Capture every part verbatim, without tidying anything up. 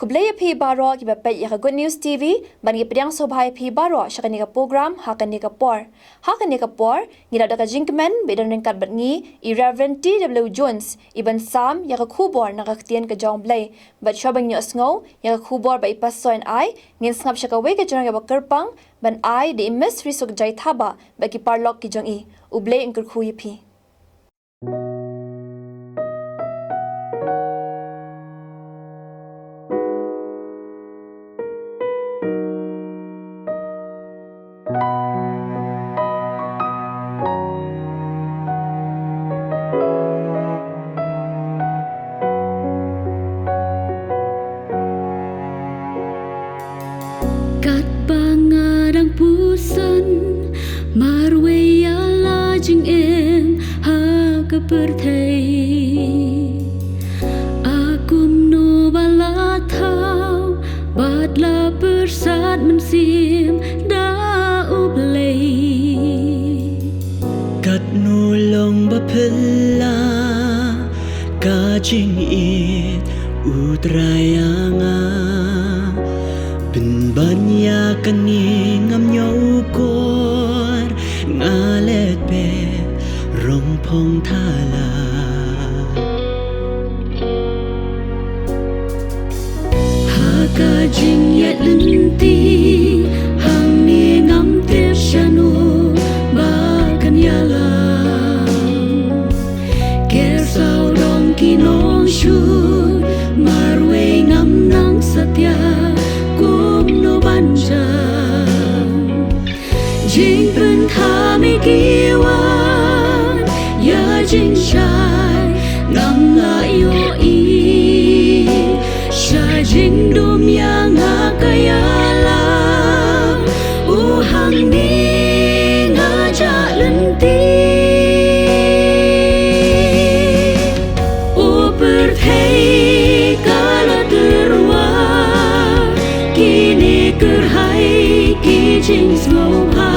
Khublei ïa phi baroh kiba peit ïa ka Good News T V, bad ngi pdiang sngewbha ïa phi baroh sha kane ka program ha kane ka por. Ha kane ka por, ngi la da ka jingkmen ba i don ryngkat bad ngi i Reverend T W Jones, i ban sam ïa ka khubor na ka ktien ka jong U Blei. Bad shuwa ban ïohsngew ïa ka khubor ba i Pastor in ai, ngin sngap sha kawei ka jingrwai kaba kyrpang ban ai da i Miss Risuk Jaithabah bad ki paralok ki jong i. U Blei un kyrkhu ïa phi. Katba nga dang puson, marwei ïa la jingim ha ka pyrthei. A kumno ba la thaw bad la pyrsad mynsiem da U Blei. Katno long ba phylla ka jingïeit U Trai ïa nga. Pynban ïa kane ngam ñiewkor, nga leh pyrshah rong phong thala. Ha ka jingïaid lynti hangne ngam tip shano ba kan ïalam. Ker sawdong ki nongshun, marwei ngam nang satia kumno ban jam. Jingpynthame ki wan ïa jingshai ngam lah ïohi. Sha jingdum ïa nga ka ïalam, u hangne nga jah lynti. U pyrthei ka la tyrwa, kine kyrhai ki jingsngewbha.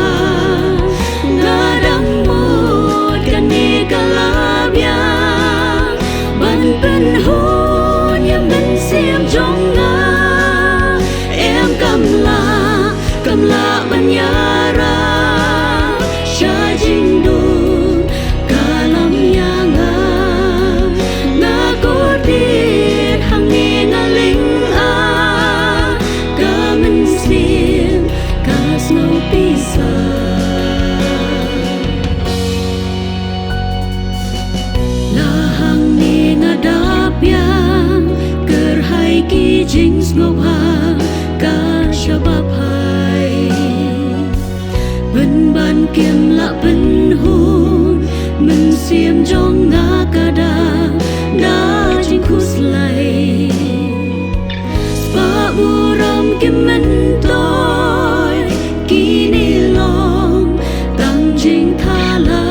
Nga dang mut kane ka la biang ban pynhun ïa mynsiem jong nga. Em, kam lah, kam lah ban ïarap sha jingdum ka lam ïa nga. Nga kordit hangne nga lyngngoh, ka mynsiem ka sngewpisa. La hangne nga dap ïa kyrhai ki jingsngewbha ka shaba phai. Pynban kim lah pynhun mynsiem jong nga ka da da jingkhuslai. Spah burom ki myntoi, kine long tang jingthala.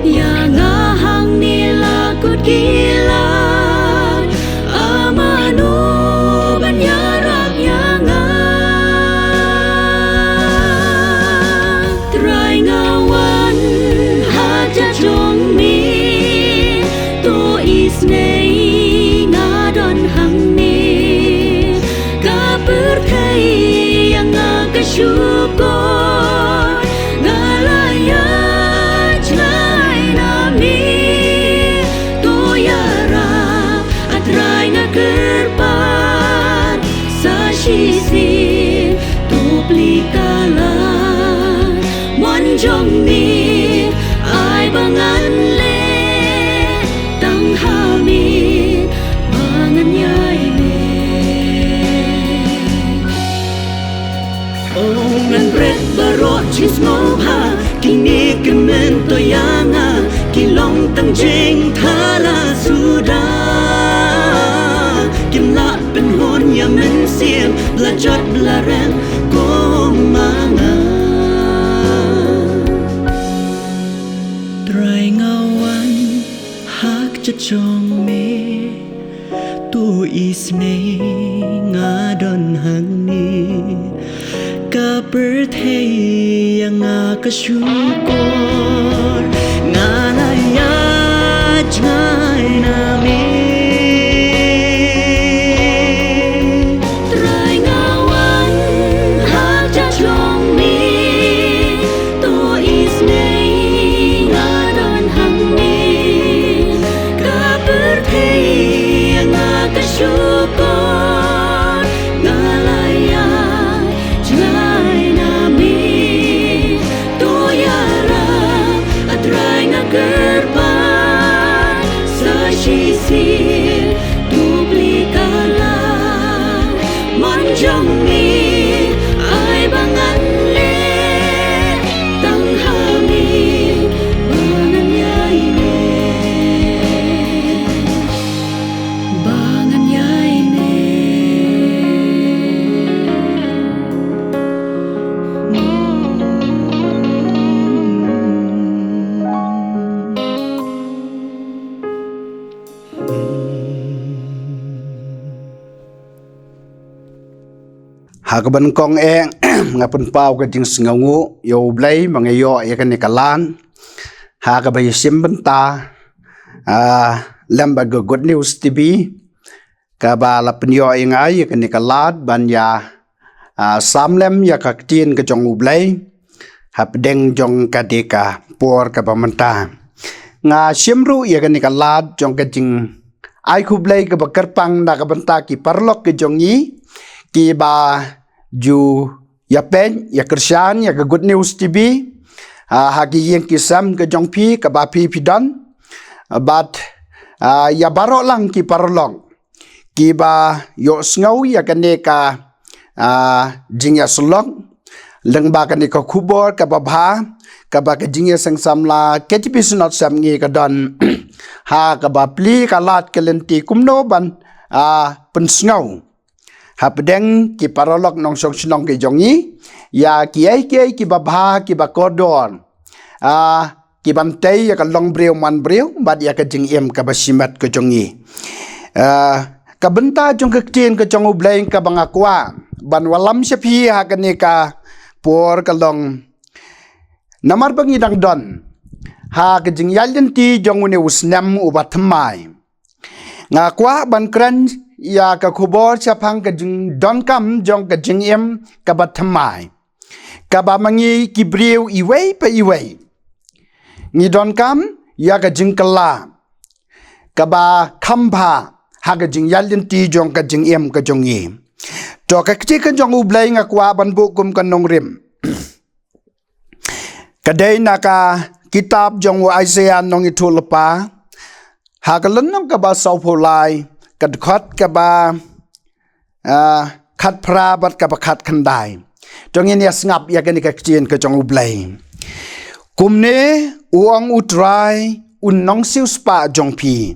Ïa nga hangne la kut ki lad, a mano ban ïarap ïa nga. Trai nga wan ha ka jong me, to isynei nga don hangne. Ka pyrthei ïa nga ka shukor, nga la ïaid jngai na me. To ïarap, A Trai nga kyrpad, sa shisien to plie ka lad. Mon jong me, ai ba ngan leh tang ha me, ba ngan ïai leh. O ngan bret baroh jingsngewbha, kine ki myntoi ïa nga ki long tang jingthala suda. Kim lah pynhun ïa mynsiem ba la jot ba la rem kum ma nga. Trai nga wan ha ka jong me, to isynei nga don hangne. Ka pyrthei ïa nga ka shukor, nga la ïaid jngai na me. Ha kaba nyngkong eh, nga pynpaw ka jingsngewnguh ïa U Blei ba nga ïoh ïa kane ka lad ha kaba ïashim bynta, ah, lem bad ka Good News T V, kaba la pynïoh ïa nga ïa kane ka lad ban ïa, ah, sam lem ïa ka ktien ka jong U Blei hapdeng jong kane ka por kaba mynta. Nga shim ruh ïa kane ka lad jong ka jingai khublei kaba kyrpang na ka bynta ki paralok ki jong ngi kiba ju ïapeit, ïakyrshan ïa ka Good News T V, ah, ha ki ïing ki sem ka jong phi kaba phi phi don, bad, ah, ïa baroh lang ki paralok kiba ïohsngew ïa kane ka, ah, jingïasyllok lyngba kane ka khubor kaba bha, kaba ka jingïaseng samla K J P Synod Sepngi ka don ha kaba plie ka lad ka lynti kumno ban, ah, pynsngew hapdeng ki paralok nongshong shnong ki jong ngi ïa kiei kiei kiba bha kiba kordor, ah, kiban tei ïa ka longbriew manbriew bad ïa ka jingim kaba shimet ka jong ngi. Ah, ka bynta jong ka ktien ka jong U Blei kaba nga kwah ban wallam sha phi ha kane ka por ka long namar ba ngi dang don ha ka jingïaid lynti jong une u snem uba thymmai. Nga kwah ban kren ïa ka khubor shaphang ka jingdonkam jong ka jingim kaba thymmai, kaba ma ngi ki briew iwei pa iwei ngi donkam ïa ka jingkylla kaba kham bha ha ka jingïaid lynti jong ka jingim ka jong ngi. To ka ktien ka jong U Blei nga kwah ban buh kum ka nongrim. Ka dei na ka kitab jong u Isaiah nongïathuhlypa, ha ka lynnong kaba sawphew lai, ka dkhot kaba, ah, khatphra bad kaba khatkhyndai. To ngin ïa sngap ïa kane ka ktien ka jong U Blei. Kumne u ong U Trai, U Nongsiewspah jong phi: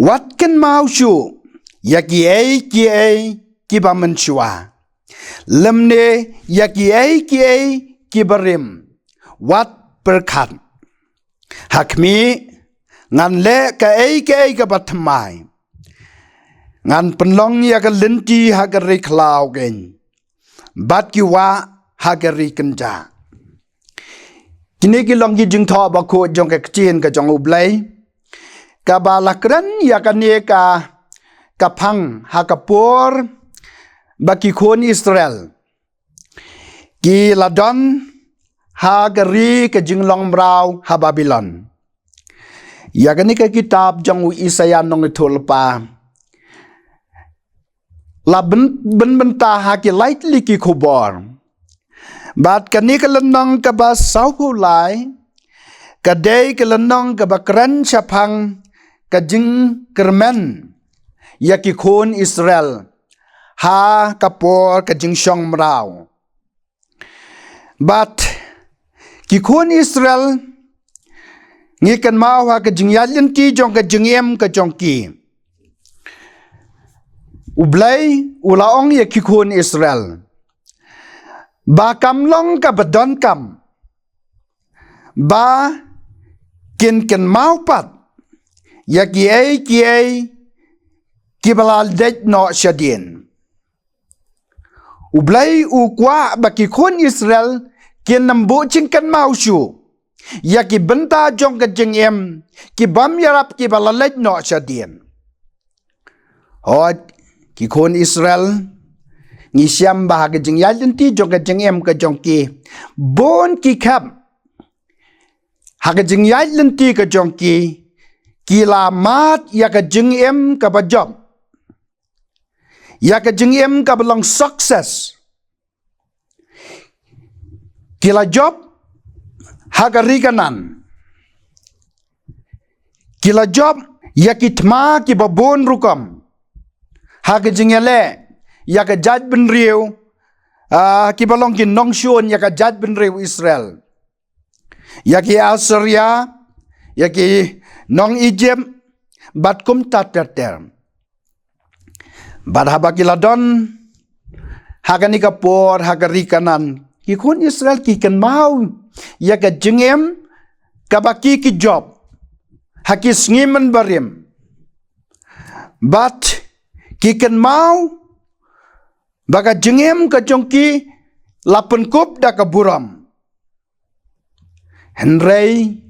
Wat kynmaw shuh ïa kiei kiei kiba mynshuwa, lymne ïa kiei kiei kiba rim, wat pyrkhat. Ha khmih, ngan leh kaei kaei kaba thymmai. Ngan pynlong ïa ka lynti ha ka ri khlaw kein, bad ki wah ha ka ri kynjah. Kine ki long ki jingthoh bakhuid jong ka ktien ka jong U Blei, kaba la kren ïa kane ka, ka phang ha ka por ba ki khun Israel ki la don ha ka ri ka jinglong mraw ha Babilon. Ïa kane ka kitab jong u Isaiah nongïathuhlypa la byn, bynta ha ki lai tylli ki khubor. Bad kane ka lynnong kaba sawphew lai ka dei ka lynnong kaba kren shaphang ka jingkyrmen ïa ki khun Israel ha ka por ka jingshong mraw. Bad ki khun Israel, ngi kynmaw ha ka jingïaid lynti jong ka jingim ka jong ki, U Blei u la ong ïa ki khun Israel ba kam long kaba donkam ba kin kynmaw pat ïa kiei kiei kiba la leit noh shadien. U Blei u kwah ba ki khun Israel kin ym buh jingkynmaw shuh ïa ki bynta jong ka jingim ki bym ïarap kiba la leit noh shadien. Hooid, ki khun Israel, ngi shem ba ha ka jingïaid lynti jong ka jingim ka jong ki, bun ki khep ha ka jingïaid lynti ka jong ki, ki la mad ïa ka jingim kaba jop, ïa ka jingim kaba long success. Ki la jop ha ka ri Kanaan. Ki la jop ïa ki thma kiba bun rukom ha ka jingïaleh ïa ka jaitbynriew, ah, kiba long ki nongshun ïa ka jaitbynriew Israel, ïa ki Assyria, ïa ki nong Egypt, bad kumta ter ter. Bad haba ki la don ha kane ka por ha ka ri Kanaan, ki khun Israel ki kynmaw ïa ka jingim kaba ki ki jop ha ki sngi mynbarim. Bad ki kynmaw ba ka jingim ka jong ki la pynkup da ka burom. Hynrei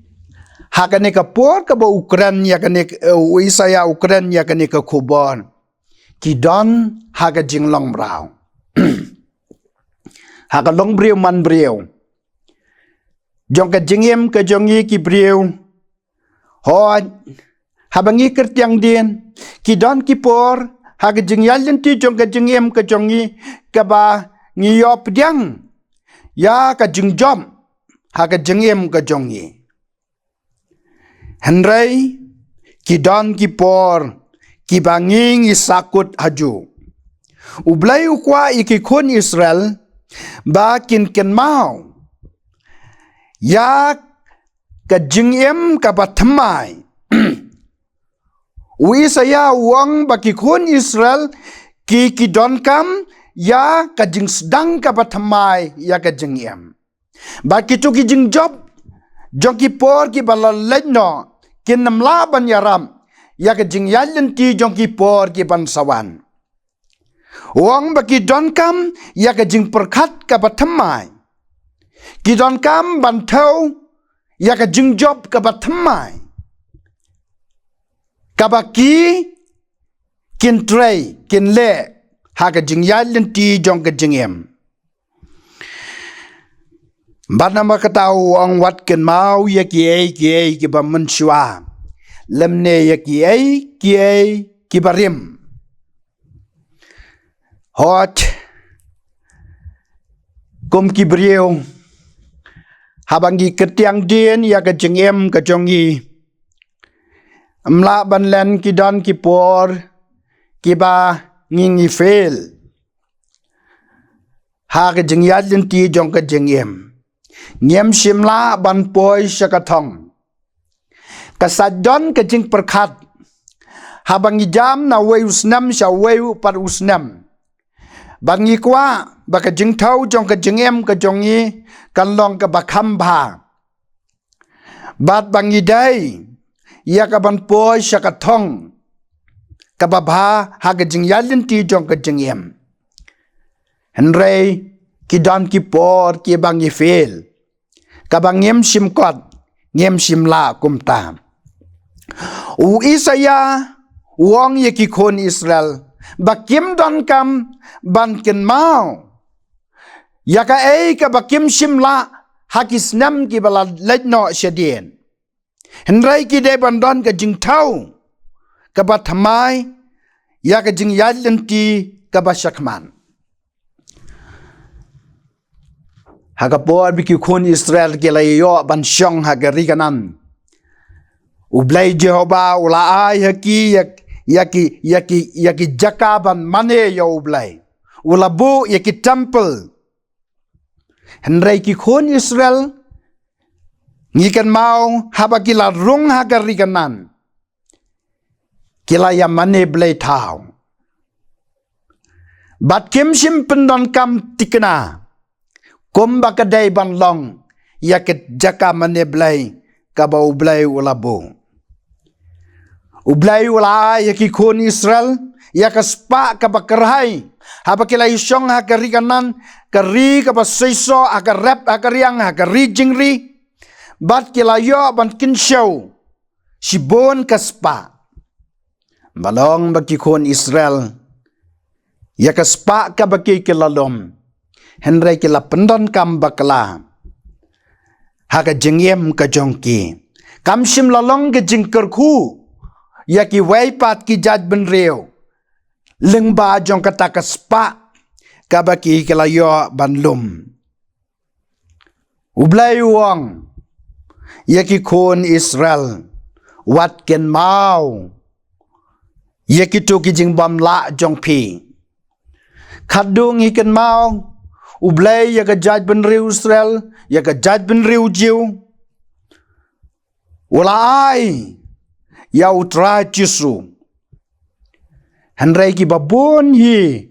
ha kane ka por kaba u kren ïa kane, eh, u Isaïah u kren ïa kane ka khubor, ki don ha ka jinglong mraw. Ha ka long briew man briew, jong ka jingim ka jong ngi ki briew. Hooid, haba ngi kyrtiang dien, ki don ki por ha ka jingïaid lynti jong ka jingim ka jong ngi, kaba ngi ïoh pdiang ïa ka jingjop ha ka jingim ka jong ngi. Hynrei ki don ki por kiba ngi ngi sahkut hajuh. U Blei u kwah ïa ki khun Israel ba kin kynmaw ïa ka jingim kaba thymmai. U Isaïah u ong ba ki khun Israel ki, ki donkam ïa ka jingsdang kaba thymmai ïa ka jingim. Ba kito ki jingjop jong ki por kiba la leit noh kin ym lah ban ïarap ïa ka jingïaid lynti jong ki por kiban sa wan. U ong ba ki donkam ïa ka jingpyrkhat kaba thymmai. Ki donkam ban thew ïa ka jingjop kaba thymmai, kaba ki kin trei, kin leh ha ka jingïaid lynti jong ka jingim. Bad namar kata u ong, wat kynmaw ïa kiei kiei kiba mynshuwa, lymne ïa kiei kiei kiba rim. Hooid, kum ki briew, haba ngi kyrtiang dien ïa ka jingim ka jong ngi, ym lah ban len, ki don ki por kiba ngi ngi fail ha ka jingïaid lynti jong ka jingim. Ngim shym lah ban poi sha ka thong. Ka sait don ka jingpyrkhat haba ngi jam na uwei u snem sha uwei u pat u snem, bad ngi kwah ba ka jingthew jong ka jingim ka jong ngi kan long kaba kham bha, bad ba ngi dei ïa kaban poi sha ka thong kaba bha ha ka jingïaid lynti jong ka jingim. Hynrei ki don ki por kiba ngi fail, kaba ngim shym kot, ngim shym lah kumta. U Isaïah u ong ïa ki khun Israel ba kim donkam ban kynmaw ïa kaei kaba kim shym lah ha ki snem kiba la leit noh shadien. Hynrei ki dei ban don ka jingthew kaba thymmai ïa ka jingïaid lynti kaba shakhmat. Ha ka por ba ki khun Israel ki la ïoh ban shong ha ka ri Kanaan, U Blei Jehobah u la ai ha ki ïa, ïa ki, ïa ki, ïa ki jaka ban mane ïa U Blei. U la buh ïa ki temple. Hynrei ki khun Israel, ngi kynmaw, haba ki la rung ha ka ri Kanaan, ki la ïa mane blei thaw, bad kim shym pyndonkam thikna kumba ka dei ban long ïa ka jaka mane blei kaba U Blei u la buh. U Blei u la ai ïa ki khun Israel ïa ka spah kaba kyrhai haba ki la ïashong ha ka ri Kanaan, ka ri kaba seisoh, ha ka rep, ha ka riang, ha ka ri jingri. Bad ki la ïoh ban kynshew shibun ka spah. Ba long ba ki khun Israel, ïa ka spah kaba ki, ki la lum, hynrei ki la pyndonkam bakla ha ka jingim ka jong ki. Kam shym la long ka jingkyrkhu ïa kiwei pat ki jaitbynriew lyngba jong kata ka spah kaba ki, ki la ïoh ban lum. U Blei u ong ïa ki khun Israel, wat kynmaw ïa kito ki jingbymlah jong phi. Khadduh ngi kynmaw, U Blei ïa ka jaitbynriew Israel, ïa ka jaitbynriew Jiw, u la ai ïa U Trai Jisu. Hynrei kiba bun hi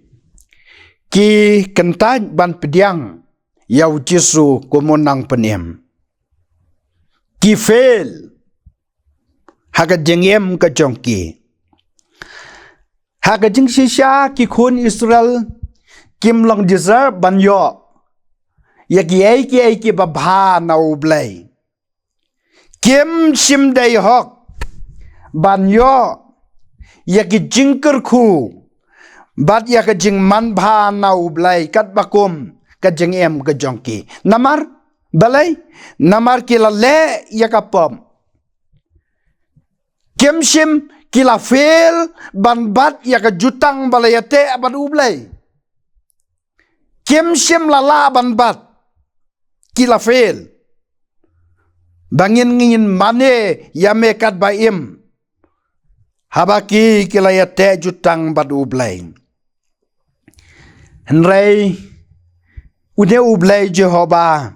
ki kyntait ban pdiang ïa U Jisu kum U Nongpynim. Ki fail ha ka jingim ka jong ki. Ha ka jingshisha ki khun Israel kim long deserve ban ïoh ïa kiei kiei kiba bha na U Blei. Kim shym dei hok ban ïoh ïa ki jingkyrkhu bad ïa ka jingmanbha na U Blei katba kum ka jingim ka jong ki. Namar balei? Namar ki la leh ïa ka pop. Kim shym, ki la fail ban bat ïa ka jutang ba la ïateh bad U Blei. Kim shym la lah ban bat. Ki la fail. Ba ngin, ngin mane ïa me katba im. Haba ki, ki la ïateh jutang bad U Blei. Hynrei une U Blei Jehobah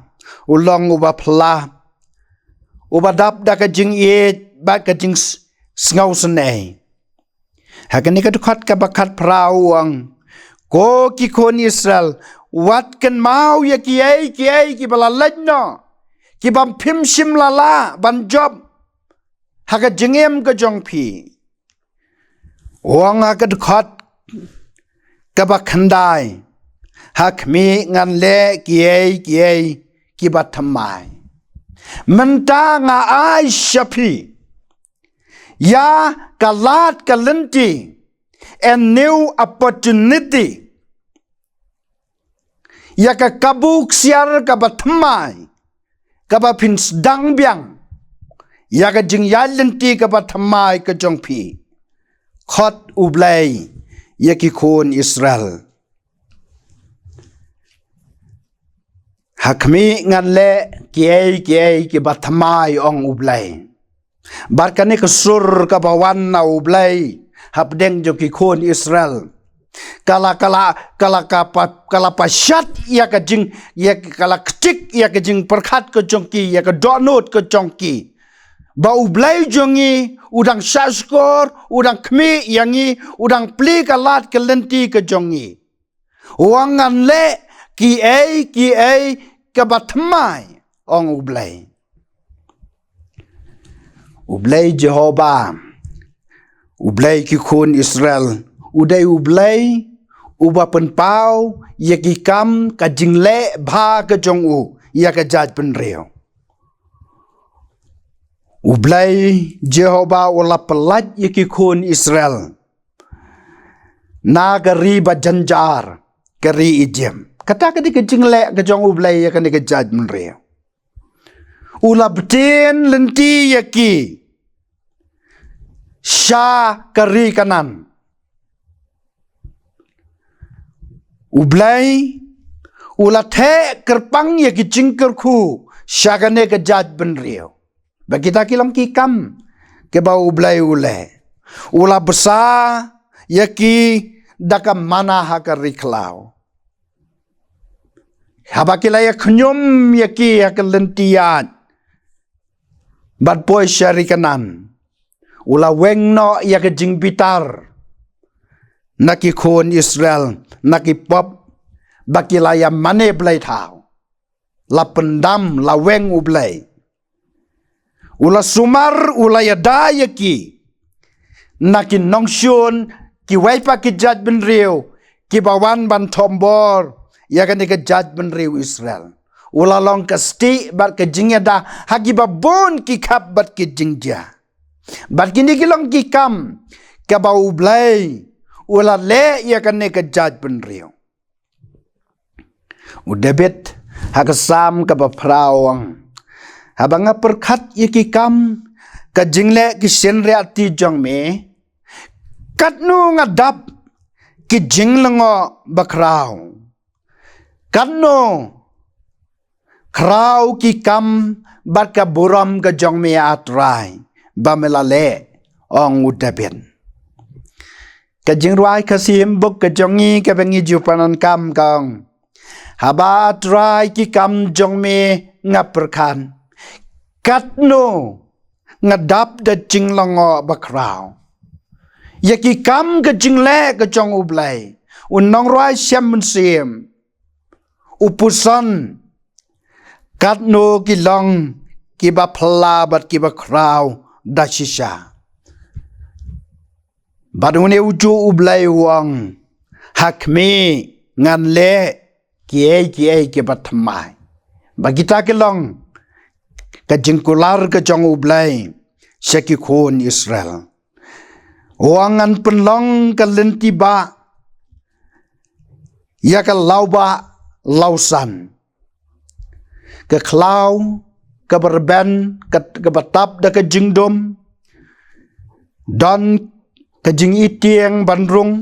u long uba phylla, uba dap da ka jingïeit bad ka jingsngewsynei. Ha kane ka dkhot kaba khatphra u ong, ko ki khun Israel, wat kynmaw ïa kiei kiei kiba la leit noh, kiba phim shym la lah ban jop ha ka jingim ka jong phi. U ong ha ka dkhot kaba khyndai, ha khmih ngan leh kiei kiei kiba thymmai. Mynta nga ai sha phi ïa ka lad ka lynti, a new opportunity, ïa ka kabu ksiar kaba thymmai, kaba phin sdang biang ïa ka jingïaid lynti kaba thymmai ka jong phi, khot U Blei ïa ki khun Israel. Ha khmih ngan leh kiei kiei kiba thymmai, ong U Blei. Bad kane ka sur kaba wan na U Blei hapdeng jong ki khun Israel, ka la, ka la, ka la ka pa, ka la pashat ïa ka jing, ïa ka la ktik ïa ka jingpyrkhat ka jong ki, ïa ka dohnud ka jong ki, ba U Blei jong ngi u dang shahshkor, u dang khmih ïa ngi, u dang plie ka lad ka lynti ka jong ngi. U ong ngan leh kiei kiei kaba thymmai, ong U Blei. U Blei Jehobah, U Blei ki khun Israel, u dei U Blei uba pynpaw ïa ki kam ka jingleh bha ka jong u ïa ka jaitbynriew. U Blei Jehobah u la pyllait ïa ki khun Israel na ka ri ba jynjar, ka ri Ijip. Kata ka dei ka jingleh ka jong U Blei ïa kane ka jaitbynriew. U la btin lynti ïa ki sha ka ri Kanaan. U Blei u la theh kyrpang ïa ki jingkyrkhu sha kane ka jaitbynriew. Ba kita ki long ki kam kiba U Blei u leh. U la bsa ïa ki da ka manna ha ka ri khlaw. Haba ki la ïa khñium ïa ki ha ka lynti ïaid bad poi sha ri Kanaan, u la weng noh ïa ka jingbitar na ki khun Israel, na ki pop, ba ki la ïa mane blei thaw. La pyndam, la weng U Blei. U la sumar, u la ïada ïa ki na ki nongshun, kiwei pat ki jaitbynriew kiba wan ban thombor ïa kane ka jaitbynriew Israel. U la long ka stieh bad ka jingïada ha kiba bun ki khap bad ki jingjia. Bad kine ki long ki kam kaba U Blei u la leh ïa kane ka jaitbynriew. U David ha ka Salm kaba phra u ong, haba nga pyrkhat ïa ki kam ka jingleh ki shynriahti jong me, katno nga dap ki jinglyngngoh bakhraw. Katno khraw ki kam bad ka burom ka jong me, A Trai, ba me la leh, ong u David. Ka jingrwai Khasi Hymnbook ka jong ngi kaba ngi ju pyndonkam ka ong, haba A Trai ki kam jong me nga pyrkhat, katno nga dap da jinglyngngoh bakhraw. Ïa ki kam ka jingleh ka jong U Blei, u nongrwai Salm Mynsiem u puson, katno ki long kiba phylla bad kiba khraw da shisha. Bad une ujuh U Blei u ong, ha khmih ngan leh kiei kiei kiba thymmai. Ba kita ki long ka jingkular ka jong U Blei sha ki khun Israel. U ong ngan pynlong ka lynti bah ïa ka lawbah lawsan, ka khlaw kaba rben, ka, kaba tap da ka jingdum, don ka jingitieng ban rung,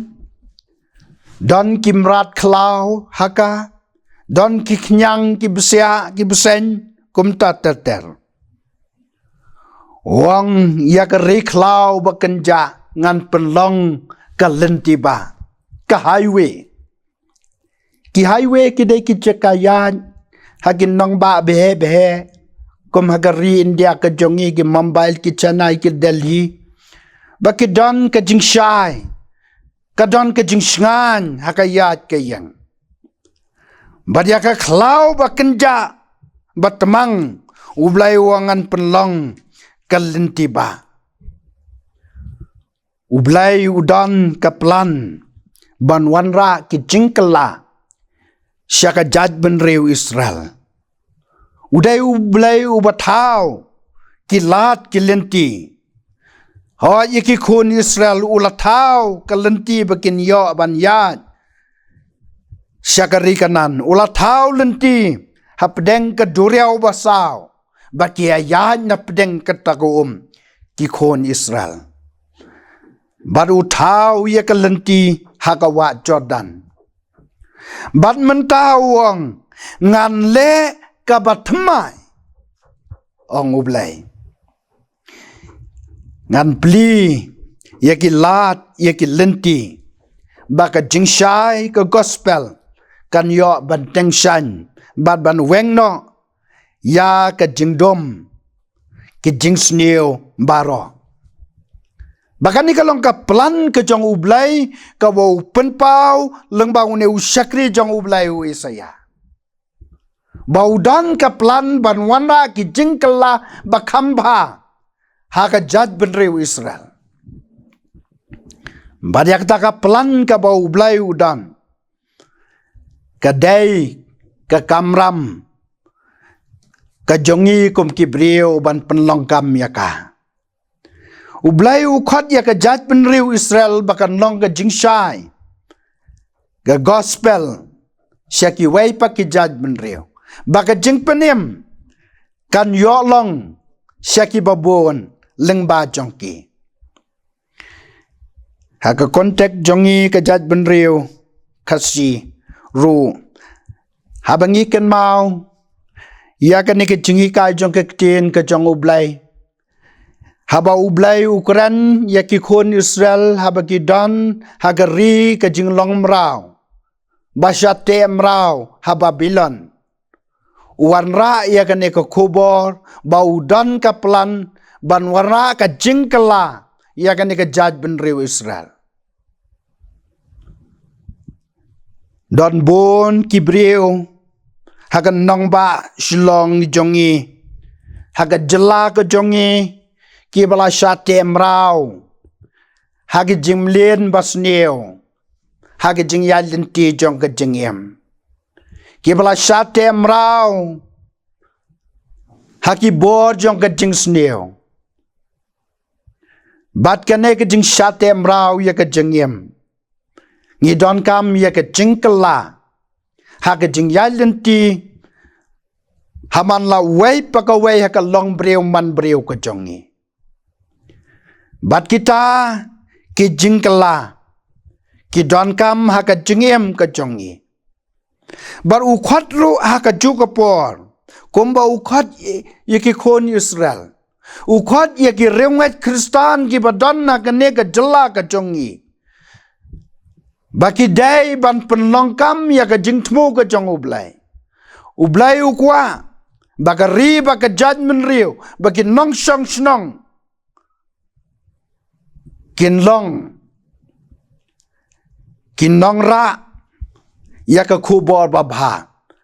don ki mrad khlaw ha ka, don ki khñiang ki bsiah ki bseiñ, kumta ter ter. U ong ïa ka ri khlaw ba kynjah ngan pynlong ka lynti bah, ka highway. Ki highway ki dei ki jaka ïaid ha ki nongbah bha bha, kum ha ka ri India ka jong ngi, ki Mumbai, ki Chennai, ki Delhi. Ba ki don ka jingshai, ka don ka jingshngaiñ ha ka ïaid ka ïeng. Bad ïa ka khlaw ba kynjah ba tmang, U Blei u ong ngan pynlong ka lynti bah. U Blei u don ka plan ban wanrah ki jingkylla sha ka jaitbynriew Israel. U dei U Blei uba thaw ki lad ki lynti. Hooid, ïa ki khun Israel u la thaw ka lynti ba kin ïoh ban ïaid sha ka ri Kanaan. U la thaw lynti hapdeng ka duriaw basaw ba ki ïaid napdeng kata ka um, ki khun Israel. Bad u thaw ïa ka lynti ha ka wah Jordan. Bad mynta u ong ngan leh kaba thymmai, ong U Blei. Ngan plie ïa ki lad ïa ki lynti ba ka jingshai ka gospel kan ïoh ban tyngshaiñ bad ban weng noh ïa ka jingdum ki jingsniew baroh. Ba kane ka long ka plan ka jong U Blei kaba u pynpaw lyngba une u shakri jong U Blei u Isaïah. Ba u don ka plan ban wanrah ki jingkylla ba kham bha ha ka jaitbynriew Israel. Bad ïa kata ka plan kaba U Blei u don ka dei ka kamram ka jong ngi kum ki briew ban pynlong kam ïa ka. U Blei u khot ïa ka jaitbynriew Israel ba kan long ka jingshai ka gospel sha kiwei pat ki jaitbynriew, ba ka jingpynim kan ïoh long sha kiba bun lyngba jong ki. Ha ka context jong ngi ka jaitbynriew Khasi ruh, haba ngi kynmaw ïa kane ka jinghikai jong ka ktien ka jong U Blei, haba U Blei u kren ïa ki khun Israel haba ki don ha ka ri ka jinglong mraw ba shateh mraw ha Babilon, u wanrah ïa kane ka khubor ba u don ka plan ban wanrah ka jingkylla ïa kane ka jaitbynriew Israel. Don bun ki briew ha ka nongbah Shillong jong ngi, ha ka jylla ka jong ngi, kiba la shateh mraw ha ka jingmlien basniew, ha ka jingïaid lynti jong ka jingim, kiba la shateh mraw ha ki bor jong ka jingsniew. Bad kane ka jingshateh mraw ïa ka jingim, ngi donkam ïa ka jingkylla ha ka jingïaid lynti ha man la wei pa kawei ha ka longbriew manbriew ka jong ngi. Bad kita ki jingkylla ki donkam ha ka jingim ka jong ngi. Bad u khot ruh ha kajuh ka por, kumba u khot ïa ki khun Israel, u khot ïa ki riewngeit Khristan kiba don ha kane ka jylla ka jong ngi, ba ki dei ban pynlong kam ïa ka jingthmu ka jong U Blei. U Blei u kwah ba ka ri, ba ka jaitbynriew, ba ki nongshong shnong kin long ki nongrah ïa ka khubor babha,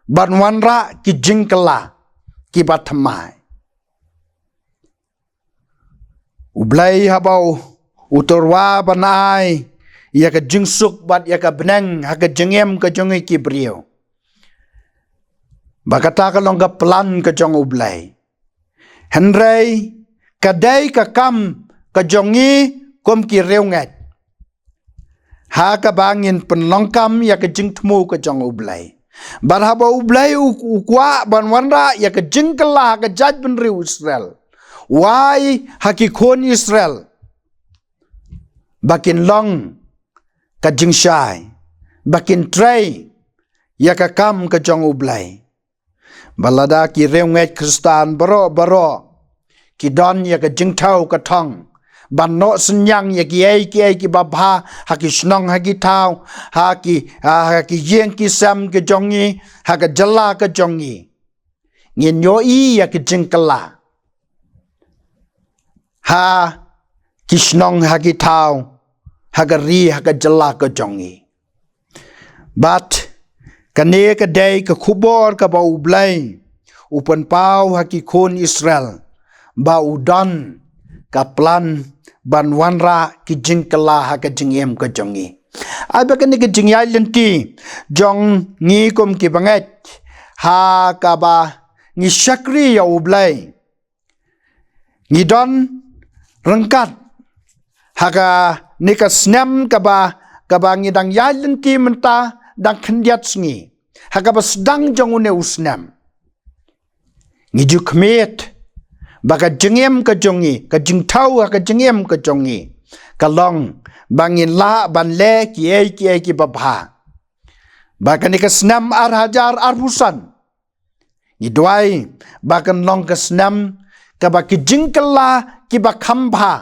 ban wanrah ki jingkylla kiba thymmai. U Blei haba u tyrwa ban ai ïa ka jingsuk bad ïa ka bneng ha ka jingim ka jong ngi ki briew. Ba kata ka long ka plan ka jong U Blei. Hynrei ka dei ka kam ka jong ngi kum ki riewngeit, ha kaba ngin pynlong kam ïa ka jingthmu ka jong U Blei. Bad haba U Blei u, u kwah ban wanrah ïa ka jingkylla ha ka jaitbynriew Israel, wai ha ki khun Israel, ba kin long ka jingshai, ba kin trei ïa ka kam ka jong U Blei. Ba lada ki riewngeit Khristan baroh baroh ki don ïa ka jingthaw ka thong ban noh synñiang ïa kiei kiei kiba bha ha ki shnong ha ki thaw, ha ki, ha, ha ki ïing ki sem ki jong ngi, ha ka jylla ka jong ngi, ngin ïohi ïa ka jingkylla ha ki shnong ha ki thaw, ha ka ri ha ka jylla ka jong ngi. Bad kane ka dei ka khubor kaba U Blei u pynpaw ha ki khun Israel, ba u don ka plan ban wanrah ki jingkylla ha ka jingim ka jong ngi. Ai ba kane ka jingïaid lynti jong ngi kum ki bangeit, ha kaba ngi shakri ïa U Blei, ngi don ryngkat ha kane ka snem kaba, kaba ngi dang ïaid lynti mynta dang khyndiat sngi ha kaba sdang jong une u snem. Ngi ju khmied ba ka jingim ka jong ngi, ka jingthaw ha ka jingim ka jong ngi, ka long ba ngin lah ban leh kiei kiei kiba bha. Ba kane ka snem ar hajar arphew san, ngi duwai ba kan long ka snem kaba ki jingkylla kiba kham bha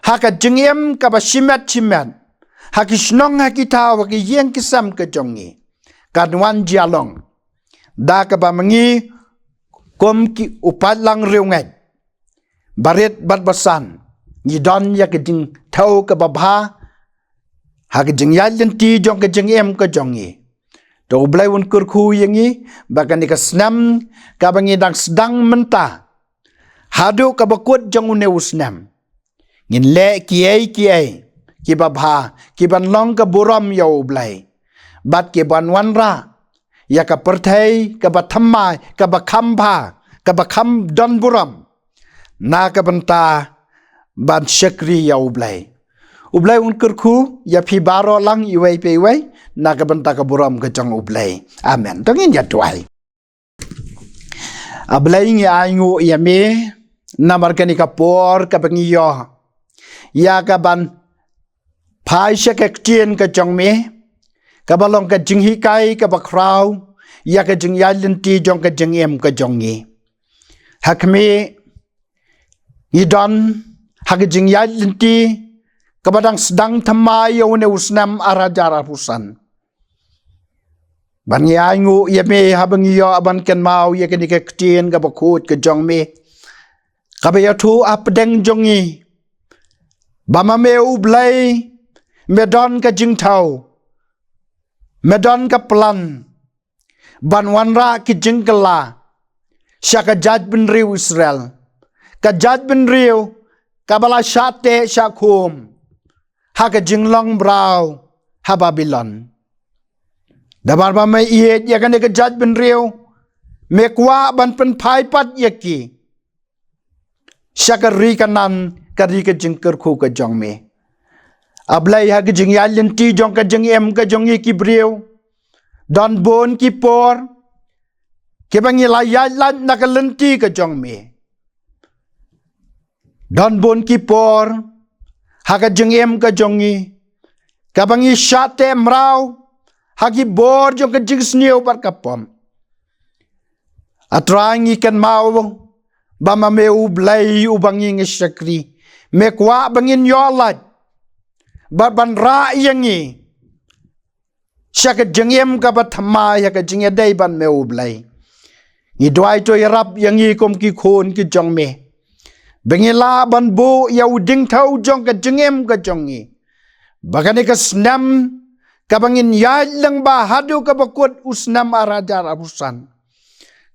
ha ka jingim kaba shimet shimet, ha ki shnong ha ki thaw, ha ki ïing ki sem ka jong ngi, kan wan jia long. Da kaba ma ngi kum ki u paidlang riewngeit barit bad basan, ngi don ïa ka jingthaw kaba bha ha ka jingïaid lynti jong ka jingim ka jong ngi. To U Blei un kyrkhu ïa ngi ba kane ka snem kaba ngi dang sdang mynta haduh kaba kut jong une u snem, ngin leh kiei kiei kiba bha, kiban long ka burom ïa U Blei, bad kiban wanrah ïa ka pyrthei kaba thymmai, kaba kham bha, kaba kham don burom, na ka bynta ban shakri ïa U Blei. U Blei un kyrkhu ïa phi baroh lang iwei pa iwei na ka bynta ka burom ka jong U Blei. Amen. To ngin ïa duwai. A Blei, ngi ainguh ïa me namar kane ka por kaba ngi ïoh ïa kaban phai sha ka ktien ka jong me, kaba long ka jinghikai kaba khraw ïa ka jingïaid lynti jong ka jingim ka jong ngi. Ha khmih, ngi don ha ka jingïaid lynti kaba dang sdang thymmai ïa une u snem ar hajar arphew san. Bad ngi ainguh ïa me haba ngi ïoh ban kynmaw ïa kane ka ktien kaba khuid ka jong me, kaba ïathuh hapdeng jong ngi ba ma me U Blei, me don ka jingthaw, me don ka plan ban wanrah ki jingkylla sha ka jaitbynriew Israel, ka jaitbynriew kaba la shah teh shah khum ha ka jinglong mraw ha Babilon. Da mar ba me ïeit ïa kane ka jaitbynriew, me kwah ban pynphai pat ïa ki sha ka ri Kanaan, ka ri ka jingkyrkhu ka jong me. A Blei, ha ka jingïaid lynti jong ka jingim ka jong ngi ki briew, don bun ki por kiba ngi la ïaid lait na ka lynti ka jong me. Don bun ki por ha ka jingim ka jong ngi kaba ngi shah teh mraw ha ki bor jong ka jingsniew bad ka pop. A Trai, ngi kynmaw ba ma me U Blei uba ngi ngi shakri, me kwah ba ngin ïoh lait bad ban rah ïa ngi sha ka jingim kaba thymmai ha ka jingïadei bad me U Blei. Ngi duwai to ïarap ïa ngi kum ki khun ki jong me, ba ngi lah ban buh ïa u dingthaw jong ka jingim ka jong ngi, ba kane ka snem kaba ngin ïaid lyngba haduh kaba kut u snem ar hajar arphew san,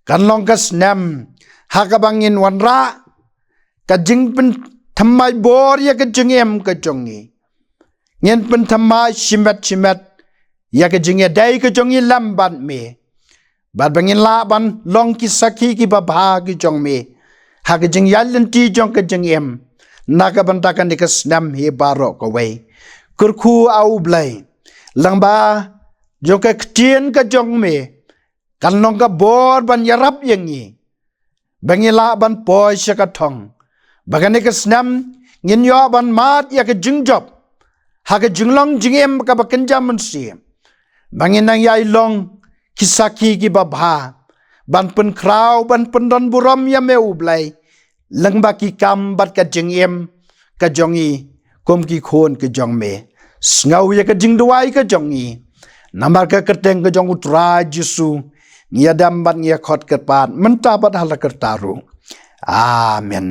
kan long ka snem ha kaba ngin wanrah ka jingpynthymmai bor ïa ka jingim ka jong ngi. ngin pynthymmai shimet shimet ïa ka jingïadei ka jong ngi lem bad me, bad ba ngin lah ban long ki sakhi kiba bha ki jong me ha ka jingïaid lynti jong ka jingim na ka bynta kane ka snem hi baroh kawei. Kyrkhu, A U Blei, lyngba jong ka ktien ka jong me, kan long ka bor ban ïarap ïa ngi ba ngin lah ban poi sha ka thong, ba kane ka snem ngin ïoh ban mad ïa ka jingjop ha ka jinglong jingim kaba kynja mynsiem, ba ngin nang ïai long ki sakhi kiba bha ban pynkhraw, ban pyndon burom ïa me, U Blei, lyngba ki kam bad ka jingim ka jong ngi kum ki khun ka jong me. Sngew ïa ka jingduwai ka jong ngi, namar ka kyrteng ka jong U Trai Jisu ngi ïadem bad ngi ïakhot kyrpad mynta bad ha la karta ruh. Amen.